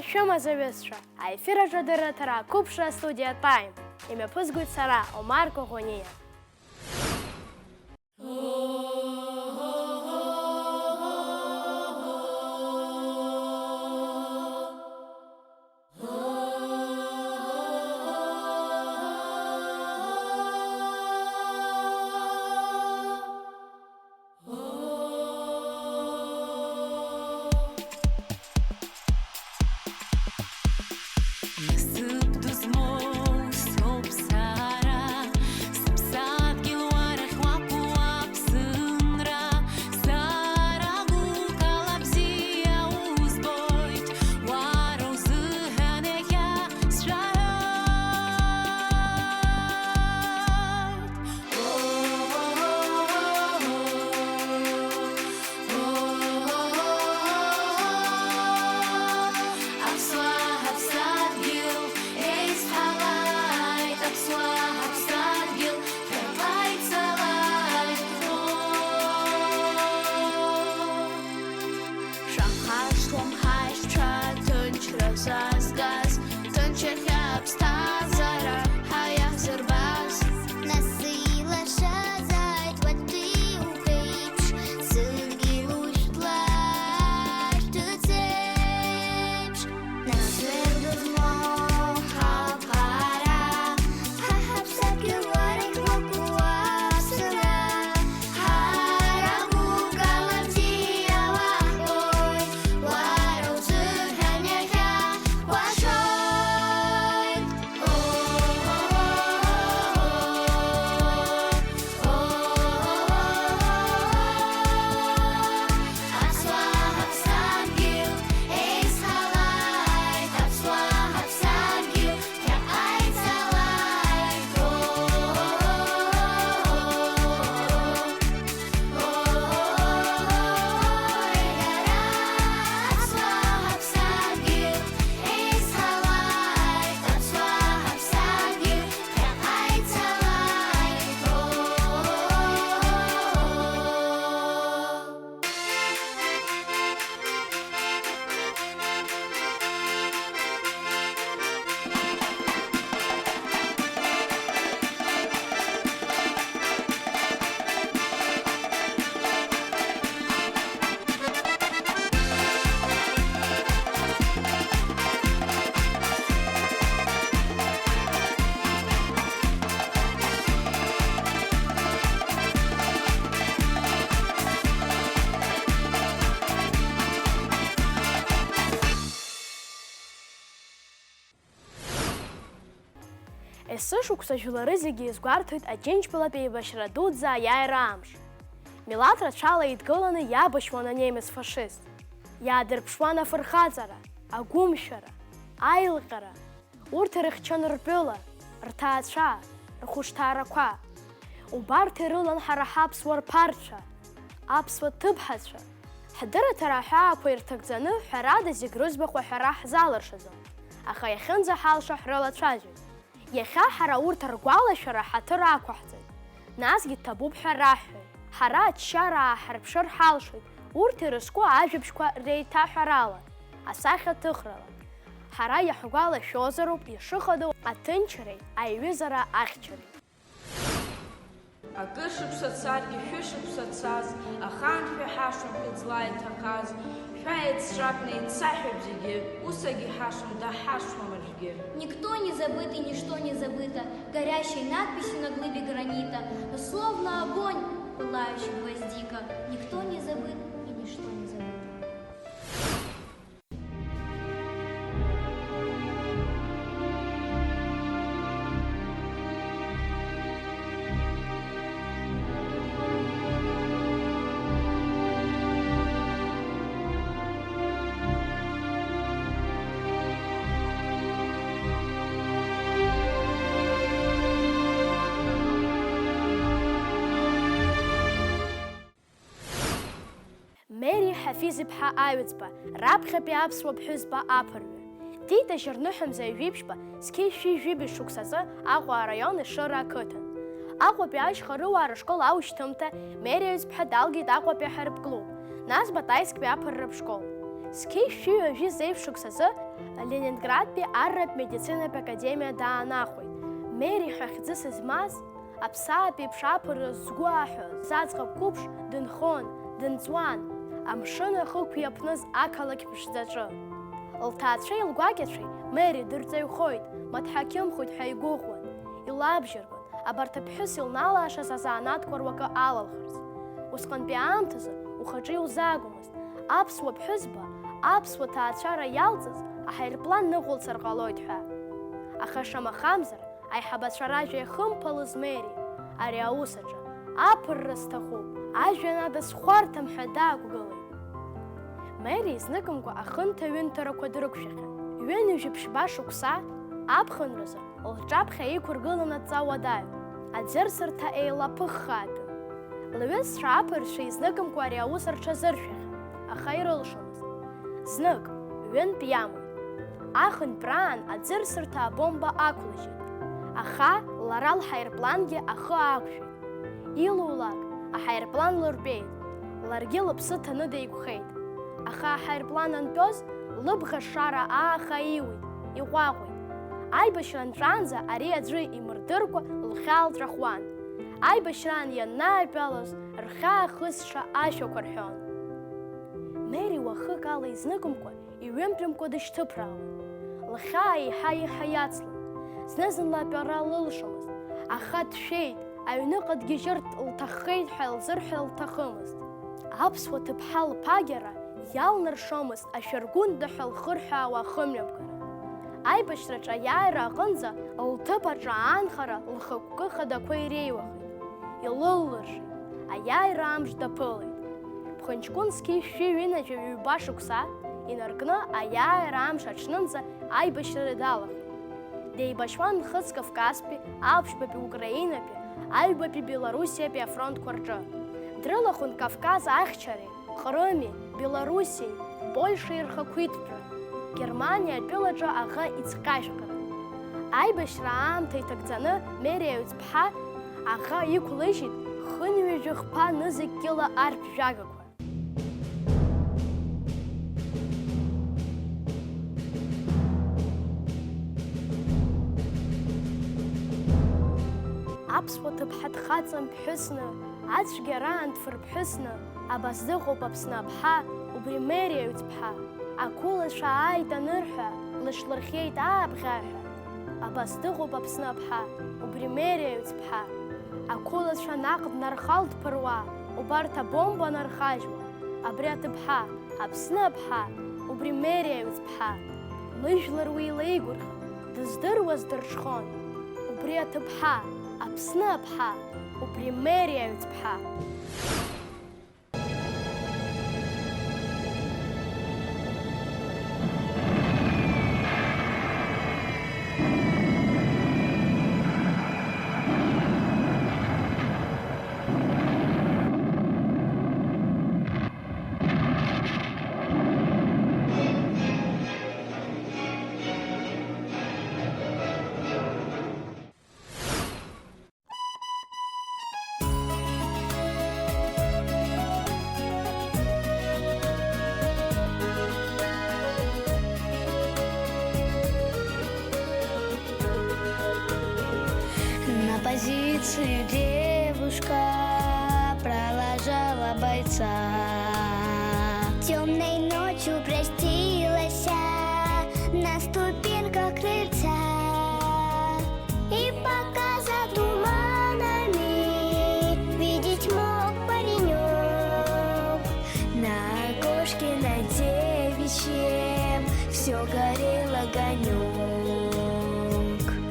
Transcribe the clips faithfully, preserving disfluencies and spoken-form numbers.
Шәымаза, аҩызцәа! Аефир аҿы адырраҭара ақәыԥшра астудиа Time. Имҩаԥызгоит сара, Омар Коӷониа. Насыԥ ду змоу соуп сара, сыԥсадгьыл уа рахь уақәу аԥсынра, сара гәыкала бзиа узбоит, уара узыҳәан иахьа сшәароит. Аԥсуаа ҳаԥсадгьыл еизҳалааит, аԥсуаа ҳаԥсадгьыл ԥхьаҟа ицалааит, о. Шәамхашҭуам ҳашьцәа ҭынчра зазгаз, ҭынч иахьа аԥсҭазаара ҳаиаҳзырбаз. Нас илашазааит уаҵәтәи уԥеиԥш, сыдгьыл ушәҭла шәҭыӡеиԥш. Насыԥ ду змоу ҳаԥара, ҳа ҳаԥсадгьыл уа рахь уақәу аԥсра. Ҳара гәыкала бзиа уаҳбоит, уара узыҳәан иахьа ҳкәашоит. Аԥсуаа ҳаԥсадгьыл еизҳалааит, аԥсуаа ҳаԥсадгьыл ԥхьаҟа ицалааит, о. Есышықәса жәлары зегьы иазгәарҭоит Аџьынџьтәылатә еибашьра дуӡӡа аиааира амш. Милаҭ рацәала еидгыланы иабашьуан анемец фашист. Иаадырԥшуан афырхаҵара, агәымшәара, аилҟьара. Урҭ ирыхьчон ртәыла, рҭаацәа, рхәышҭаарақәа. Убарҭ ирылан ҳара ҳаԥсуа рԥарцәа, аԥсуа ҭыԥҳацәа. Ҳдырраҭара аҳәаақәа ирҭагӡаны, ҳәарада, зегь рыӡбахә аҳәара ҳзалыршаӡом, аха иахьынӡаҳалша ҳрылацәажәоит. Иахьа ҳара урҭ ргәалашәара ҳаҭыр ақәаҳҵоит, насгьы ҭабуп ҳәа раҳҳәоит. Ҳара аччара ааҳарԥшыр ҳалшоит, урҭ ирызку ажәабжьқәа реиҭаҳәарала, асахьаҭыхрала. Ҳара иаҳгәалашәозароуп ишыхадоу аҭынчреи аиҩызара ахьчареи. Акыр шықәса царгьы, шәышықәса цаз, ахаан шәеиҳашам шәыӡла иҭахаз, шәааит сҿакны еицаҳәап зегьы, ус агьиҳашам, даҳҳашьҭуам аӡәгьы. Никто не забыт и ничто не забыто, горящей надписью на глыбе гранита, но словно огонь, пылающий гвоздика, никто не забыт и ничто не забыто. Мери Ҳафиз-иԥҳа Аҩӡба, раԥхьатәи аԥсуа ԥҳәызба аԥырҩы. Диит ажьырныҳәа мза ҩажәи ԥшьба, зқьи шәи жәибжь шықәсазы Аҟәа араион Ешыра ақыҭан. Аҟәатәи ашьхарыуаа рышкол аушьҭымҭа Мери Аҩӡԥҳа далгеит Аҟәатәи аҳарбклуб, нас Батаевсктәи аԥырратә школ. Зқьи жәшәи ҩажәи зеижә шықәсазы Ленинградтәи арратә медицинатә академиа даанахәеит. Мери ҳәа хьӡы сызмаз, аԥсаатә еиԥш аԥырра згәы аҳәоз аӡӷаб қәыԥш дынхон, дынҵуан, амшын ахы ықәиаԥныз ақалақь ԥшӡаҿы. Лҭаацәеи лгәакьацәеи Мери дырҵаҩхоит, маҭәақьымхоит ҳәа игәыӷуан, илабжьаргон, абарҭ аԥҳәыс илналаашаз азанааҭқәа руакы алалхырц. Усҟантәи аамҭазы ухаҿы иузаагомызт, аԥсуа ԥҳәызба аԥсуа ҭаацәара иалҵыз аҳаирплан ныҟәылцар ҟалоит ҳәа. Аха шамахамзар, аиҳабацәа ражәа иахымԥалыз Мери ари аус аҿы аԥырра сҭахуп, ажәҩан ада схәарҭам ҳәа даақәгылеит. Мери изныкымкәа ахынҭа-ҩынҭарақәа дрықәшәахьан. Ҩынҩажәи ԥшьба шықәса аԥхынразы лҿаԥхьа иқәыргылан адҵа уадаҩ, аӡырсырҭа еилаԥыххаатәын. Лҩызцәа аԥырцәа изныкымкәа ари аус рҽазыршәахьан, аха ирылшомызт. Знык, ҩынтә иамуит. Ахынтәраан аӡырсырҭа абомба ақәлыжьит, аха лара лҳаирплангьы ахы аақәшәеит. Илулак, аҳаирплан лыртәеит. Ларгьы лыԥсы ҭаны деиқәхеит. Аха аҳаирплан антәоз, лыбӷа шара ааха иуит, иҟәаҟәеит. Аибашьра анҵәаанӡа ари аӡәы имырдыркәа лхьаа лҵәахуан. Аибашьраан ианнааҩтәалоз, рхьаа хысша ашәақәа рҳәон. Мери уахык ала изныкымкәа иҩымтәымкәа дышьҭыԥраауан. Лхьаа еиҳа-еиҳа иацлон. Зны-зынла атәара лылшомызт, аха дшәеит, аҩныҟа дгьежьыртә лҭаххеит ҳәа лзырҳәар лҭахымызт. Аԥсуа ҭыԥҳа лԥагьара иалнаршомызт ашәыргәында ҳәа лхырҳәаауа ахымҩаԥгара. Аибашьраҿы аиааира аҟынӡа лҭыԥ аҿы аанхара лхықәкы хадақәа иреиуахеит, илыллыршеит, аиааира амш даԥылеит. Ԥхынҷкәын зқьи жәшәи ҩынҩажәи ҩба шықәса инаркны аиааира амш аҽнынӡа аибашьра далахеит. Деибашьуан Нхыҵ Кавказтәи, Аԥшьбатәи Украинатәи, Аҩбатәи Белоруссиатәи афронтқәа рҿы. Дрылахәын Кавказ ахьчареи, Ҟрыми, Белоруссиеи, Польшеи рхақәиҭтәра, Германиа атәылаҿы аӷа ицҟьашәҟьара. Аибашьра аамҭа иҭагӡаны Мери Аҩӡԥҳа аӷа иқәлыжьит хынҩажәи хԥа нызқь кьыла артә жәагақәа. Аԥсуа ҭыԥҳа дхаҵан ԥҳәысны, ацәгьараан дфырԥҳәысны, абас дыҟоуп Аԥсны аԥҳа, убри Мери Аҩӡԥҳа. Ақәылацәа ааит анырҳәа, лыҽлырхиеит аабӷьааҳәа. Абас дыҟоуп Аԥсны аԥҳа, убри Мери Аҩӡԥҳа. Ақәылацәа наҟ днархалт ԥыруа, убарҭ абомба нархажьуа. Абри аҭыԥҳа, Аԥсны аԥҳа, убри Мери Аҩӡԥҳа. Лыжәлар уи илеигәырӷьон, дыздыруаз дырҽхәон. Убри аҭыԥҳа, Аԥсны аԥҳа, убри Мери Аҩӡԥҳа. На позиции девушка провожала бойца. Темной ночью простилась на ступеньках крыльца. И пока за туманами видеть мог паренек, на окошке на девичьем всё горел огонёк.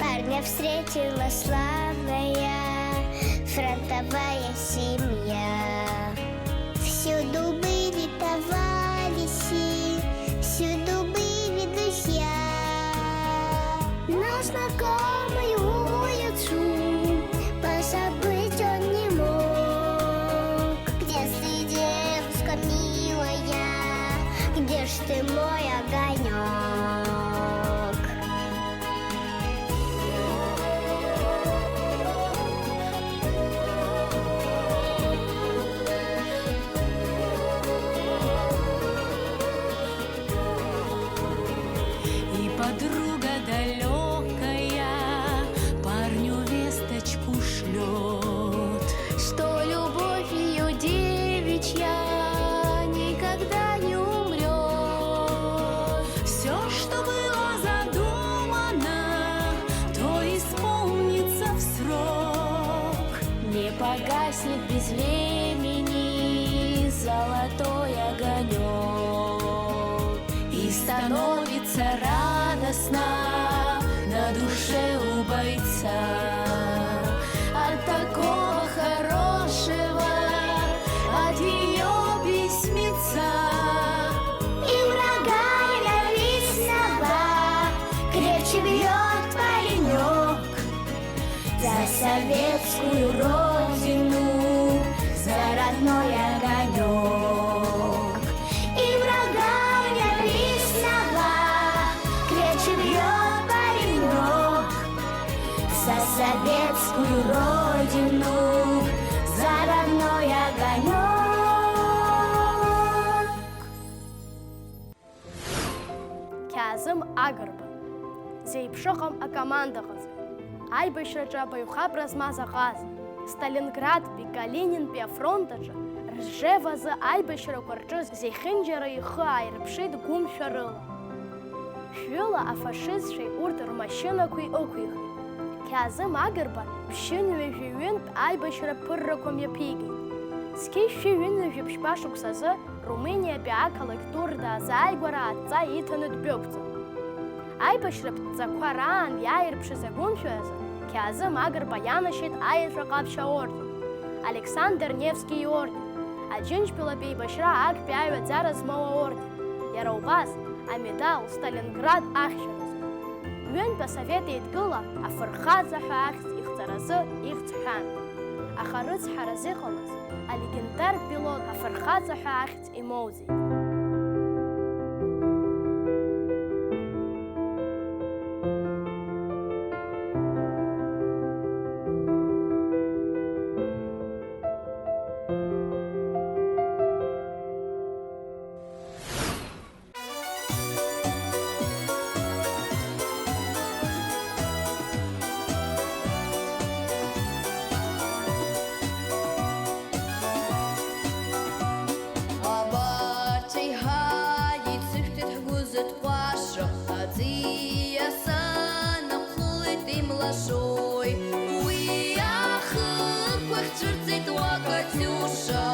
Парня встретила славная фронтовая семья. Всюду были товарищи, всюду были друзья. Но знакомую улицу позабыть он не мог. Где ж ты, девушка милая? Где ж ты, мой огонёк? Погаснет без времени золотой огонёк, и становится радостно на душе у бойца от такого хорошего, от её письмеца. И врага ненавистного крепче бьёт паренёк за советскую родину, за родной огонёк. И врага ненавистного крепче бьёт паренёк за советскую родину, за родной огонёк. Қьаазым Агрба. Зеиԥшыҟам акомандаҟаҵаҩ. Аибашьраҿы абаҩхатәра змаз аҟаза. Сталинградтәи Калининтәи афронт аҿы Ржев азы аибашьрақәа рҿы зехьынџьара ихы ааирԥшит гәымшәарыла. Шәҩыла афашистцәеи урҭ рмашьынақәеи ықәихит. Қьаазым Агрба ԥшьынҩажәи ҩынтә аибашьра ԥыррақәа мҩаԥигеит. Зқьи шәи ҩынҩажәи ԥшьба шықәсазы Румыниатәи ақалақь Тур даазааигәара адҵа иҭаны ддәықәҵан. Аибашьратә дҵақәа раан иааирԥшыз агәымшәаразы Қьаазым Агрба ианашьеит аиаҵәа ҟаԥшь аорден, Александр Невски иорден, Аџьынџьтәылатә еибашьра актәи аҩаӡара змоу аорден, иара убас амедал Сталинград ахьчаразы. Ҩынтә асовет еидгыла афырхаҵа ҳәа ахьӡ ихҵаразы ихьӡ ҳәан. Аха рыцҳарас иҟалаз алегендар пилот афырхаҵа ҳәа ахьӡ имоузеи. Абарҭ еиҳа ицәышәҭит ҳгәы зыҭҟәаша, аӡиас анаҟәлеит имлашои. Уи ахықәахь цәырҵит уа Катиуша,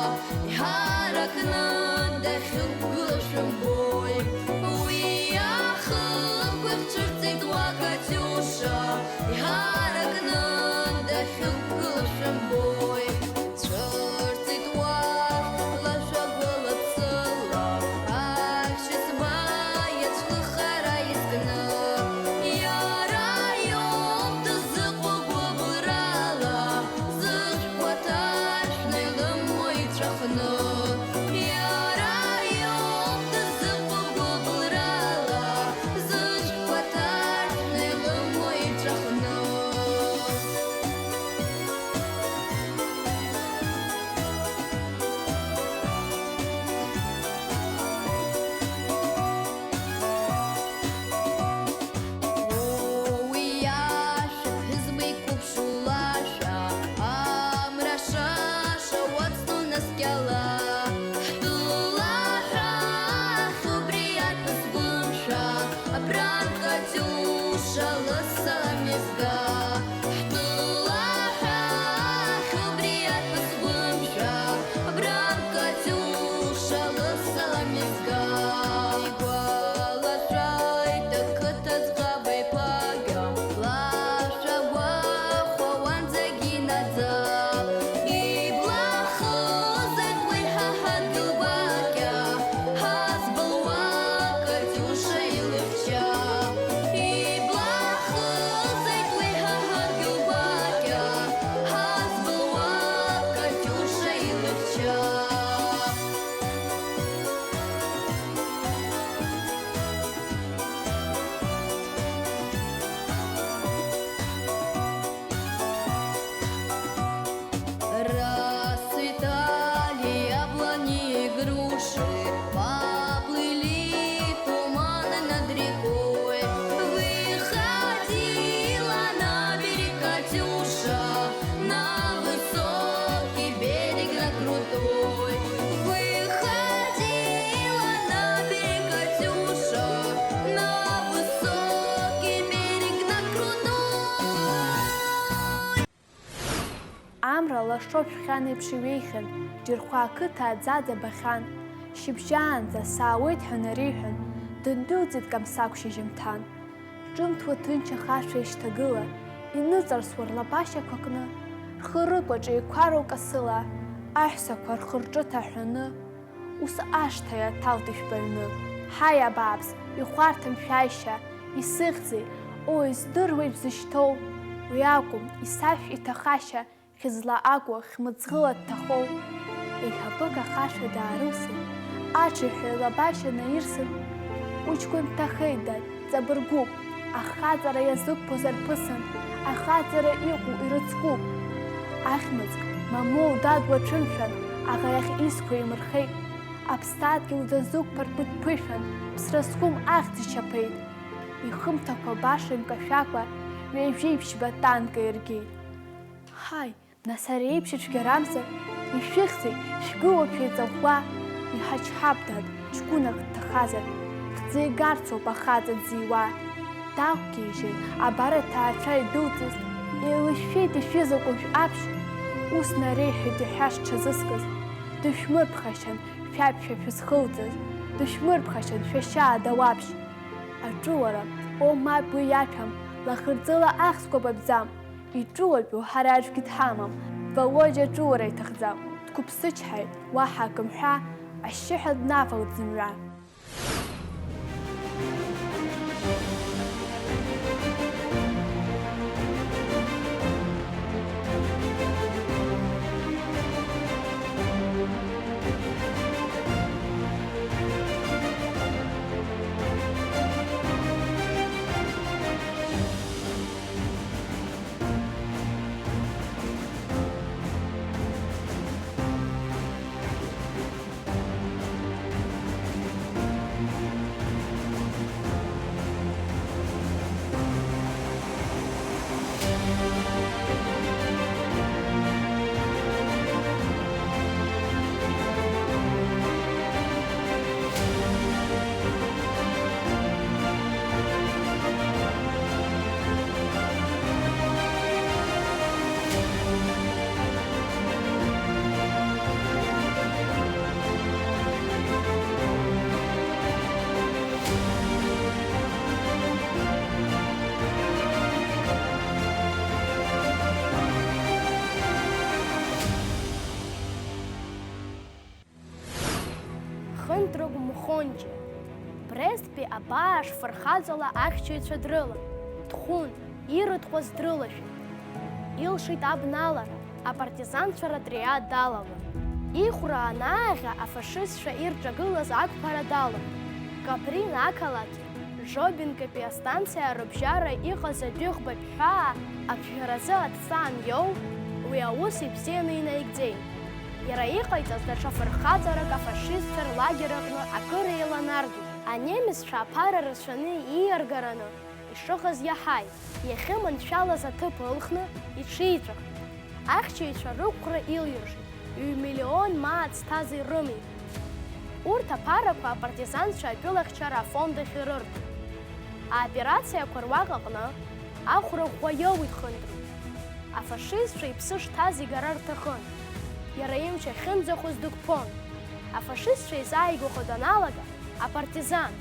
иҳаракны дахьықәгылоу шәымбои. Уи ахықәахь цәырҵит уа Катиуша, иҳаракны дахьықәгылоу шәымбои. Цәырҵит уа лашәа гәылаԥсыла, ахьшьыцба иацәлыхара изкны. Иара иоуп дыззыҟоу гәыблрала, зышәҟәқәа ҭаршәны илымоу иҵәахны. Иара иоуп дыззыҟоу гәыблрала, зышәҟәқәа ҭаршәны илымоу иҵәахны. Лашо шәхьан еиԥш иҩеихьан, Џьырхәа ақыҭа аӡаӡа бахьан. Шьыбжьаанӡа саауеит ҳәа нареиҳәан, дындәылҵит Камсақә шьыжьымҭан. Ҿымҭуа ҭынч ахашәа ишьҭагыла, иныҵарсуа рлабашьақәа кны, рхы рыкәаҿ еиқәароу касыла, аҳәсақәа рхы-рҿы ҭаҳәаны, ус ашҭа иаҭалт ишәпа ҩны. Ҳаи, абааԥс, ихәарҭам шәаишьа, исыхьзеи, о, издыруеи бзышьҭоу? Уи акәым, исашәҳәа иҭахашьа, хьыӡла акәу, хьмыӡӷыла дҭахоу? Еиҳабык ахашәа даарылсын, аҽырҳәа илабашьа наирсын, уҷкәын дҭахеит, дад, ҵабыргуп, ахаҵара иазықәԥоз арԥысын, ахаҵара иҟоу ирыцкуп. Ахьмыӡӷ мамоу, дад, уаҽымшәан, аӷа иахь изқәа еимырхеит, аԥсадгьыл дазықәԥартә дԥышәан, ԥсра зқәым ахьӡ ишьаԥеит. Ихымҭақәа баша имкашәакәа, ҩажәеиԥшьба танк аиргеит. Ҳаи, нас ари еиԥш ицәгьарамзар, ишәыхьзеи, шәгылоуп шәеиҵаӷәӷәа, иҳачҳап, дад, ҷкәынак дҭахазар, хьӡы игарцоуп ахаҵа дзиуа. Дақәгьежьын, абар аҭаацәа идәылҵыз, еилышәшәеит ишәыз акәыжә аԥшь, ус нареиҳәеит иҳәашт дшазыскыз, дышәмырԥхашьан шәаԥшәа шәызхылҵыз, дышәмырԥхашьан шәашьа ада уаԥшь. Аҿыуара, о, мап, уи иаҭәам, лаӷырӡыла ахьӡқәа бабӡам. Иҿыуатәу ҳара аӡәгьы дҳамам, Володиа аҿыуара иҭахӡам, дқәыԥсычҳаит, уаҳа акы мҳәа, ашьшьыҳәа днавалт зымҩа. Хынтрыгә Мхонџьиа. Бресттәи абааш фырхаҵала ахьчаҩцәа дрылан, дхәын, ирыҭҟәаз дрылашәеит. Илшеит абналара, апартизанцәа ротриад далалон. Ихәра анааиӷьа, афашистцәа ирҿагылаз ақәԥара далагон. Каприн ақалақьи Жобинкатәи астанциа рыбжьара иҟаз адәыӷба ԥҳәаа аԥжәаразы адҵа аниоу, уи аус ибзианы инаигӡеит. Иара иҟаиҵаз даҽа фырхаҵарак афашистцәа рлагер аҟны акыр еиланаргеит. Анемеццәа аԥара рацәаны ииаргараны ишыҟаз иаҳаит. Иахьыманшәалаз аҭыԥ ылхны иҽиҵәахит. Ахьчаҩцәа рықәра илиршеит, ҩ-миллион мааҭ зҭаз ирымеит. Урҭ аԥарақәа апартизанцәа атәылахьчара афонд ахь ирырҭеит. Аоперациақәа руак аҟны ахәра ӷәӷәа иоуит Хынтрыгә. Афашистцәа иԥсы шҭаз игара рҭахын. Иара имч ахьынӡахәыз дықәԥон. Афашистцәа изааигәахо даналага, апартизан,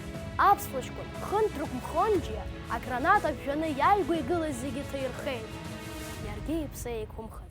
аԥсуа ҷкәын Хынтрыгә Мхонџьиа аграната ԥжәаны иааигәа игылаз зегьы ҭаирхеит. Иаргьы иԥсы еиқәымхаӡеит.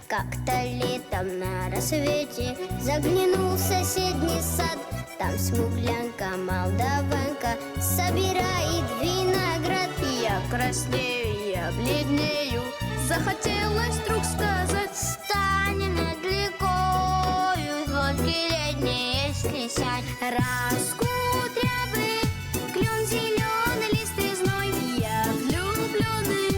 Как-то летом на рассвете заглянул в соседний сад. Там смуглянка, молдаванка собирает виноград. Я краснею, я бледнею, захотелось вдруг сказать: «Стань над рекою, звонкий летний, если сядь». Раскудрявый клён, зелёный лист резной, я влюблённый,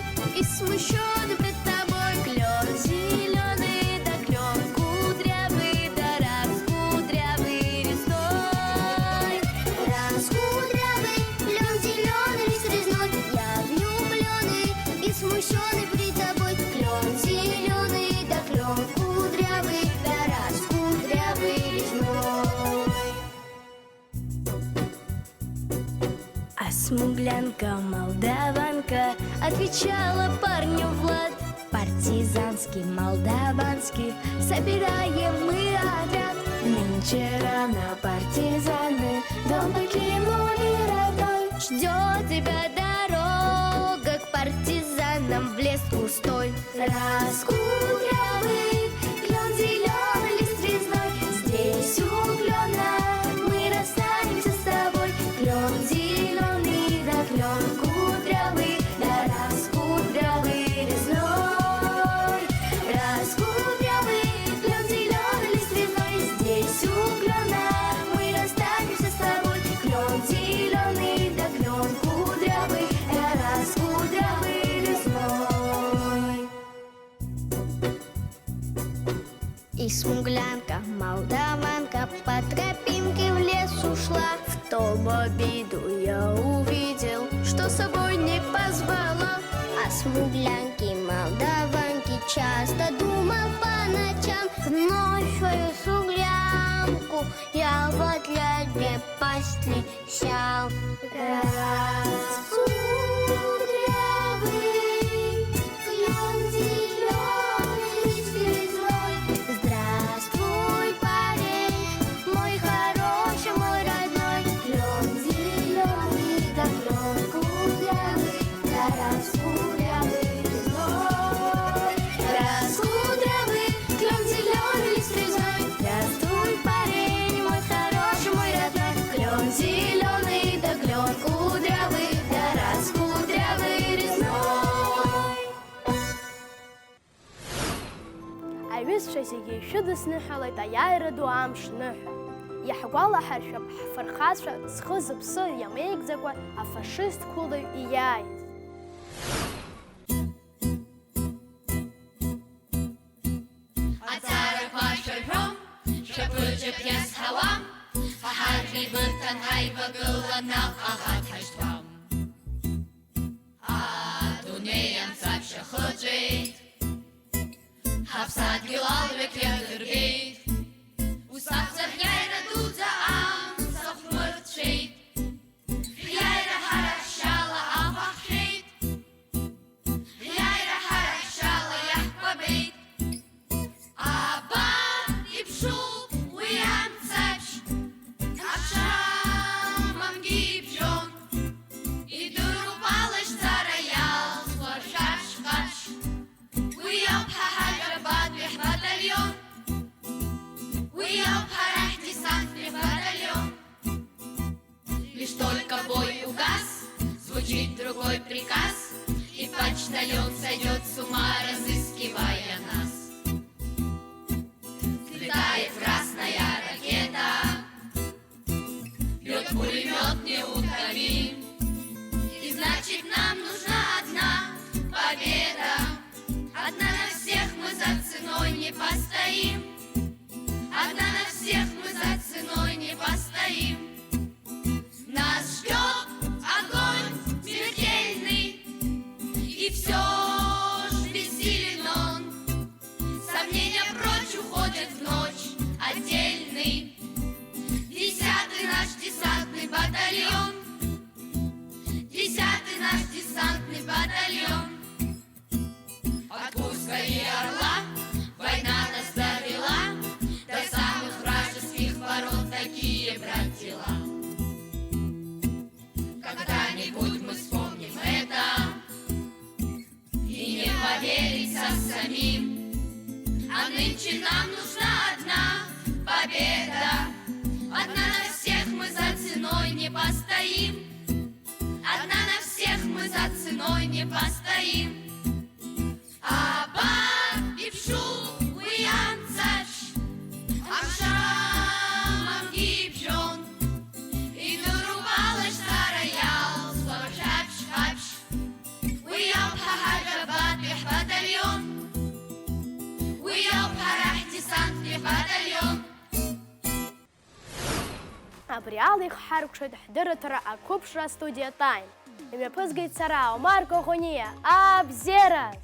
Молдаванка, отвечала парню Влад. Партизанский, молдаванский, собираем мы отряд. Нынче рано партизаны дом покинули родной. Ждёт тебя дорога к партизанам в лес густой. Раскудрявый, клён зелёный лист резной, здесь у клёна мы расстанемся с тобой. Клён зелёный да клён кудрявый, да раскудрявый лесной. Раскудрявый, клён зелёный лист резной, здесь у клёна мы расстанемся с тобой. Клён зелёный да клён кудрявый, да раскудрявый лесной. И смуглянка, молдаванка по тропинке в лес ушла. В том обиду я увидел, что с собой не позвала. О смуглянке, молдаванке часто думал по ночам. Вновь свою смуглянку я в отряде пасти сял. Раскудрявый, клён зелёный лист резной. Здравствуй, парень, мой хороший, мой родной. Клён зелёный да клён кудрявый, да раскудрявый лесной. Раскудрявый, клён зелёный лист резной. Здравствуй, парень, мой хороший, мой родной. Клён зелёный да клён кудрявый, да раскудрявый лесной. Аҩызцәа зегьы ишәыдысныҳәалеит аиааира ду амш ныҳәа. Иаҳгәалаҳаршәап ҳфырхацәа зхы-зыԥсы иамеигӡакәа афашистқәа лаҩ ииааиз. Аҵарақәа шәырҳәом, шәаԥыџьаԥ иазҳауам, ҳаргьы бырҭан ҳаивагылан наҟ аӷа дҳашьҭуам. Адунеи амцаԥшь ахыҵәеит, ҳаԥсадгьыл алҩақ иадыргеит. Ус акәзар, ҳиааира дуӡӡа амца хәмырцәеит. Ҳиааира ҳара ҳшьала ахәаҳшәеит. Ҳиааира ҳара ҳшьала иаҳкәабеит. Абар иԥшуп уи амцаԥшь, аҽа мамгьы ибжьон. Идыруп алашьцара иалҵуа ршәаԥшь-ҟаԥшь. Уи ауп ҳа ҳажәабатәи ҳбаталион. Уи ауп ҳара ҳдесантный батальон. Лишь только бой угас, звучит другой приказ, и почтальон сойдёт с ума, разыскивая нас. Взлетает красная ракета, бьёт пулемёт неутомим. И значит, нам нужна одна победа. Одна на всех мы за ценой не постоим. Одна на всех мы за ценой не постоим. Нас ждёт огонь смертельный, и всё ж бессилен он. Сомнения прочь, уходит в ночь отдельный. Десятый наш десантный батальон. Десятый наш десантный батальон. От Курска и Орла война нас довела до самых вражеских ворот, такие, брат, дела. Когда-нибудь мы вспомним это и не помиримся самим. А нынче нам нужна одна победа. Одна на всех мы за ценой не постоим. Одна на всех мы за ценой не постоим. Абар иԥшуп уи амцаԥшь, амшын амгьы ибжьон. Идыруп алашьцара иалҵуа ршәаԥшь-ҟаԥшь. Уи ауп ҳа ҳажәабатәи ҳбаталион. Уи ауп ҳара ҳдесантный батальон. Абри ала ихҳаркәшоит ҳдырраҭара ақәыԥшра астудиа Time. Имҩаԥызгеит сара, Омар Коӷониа, абзиараз!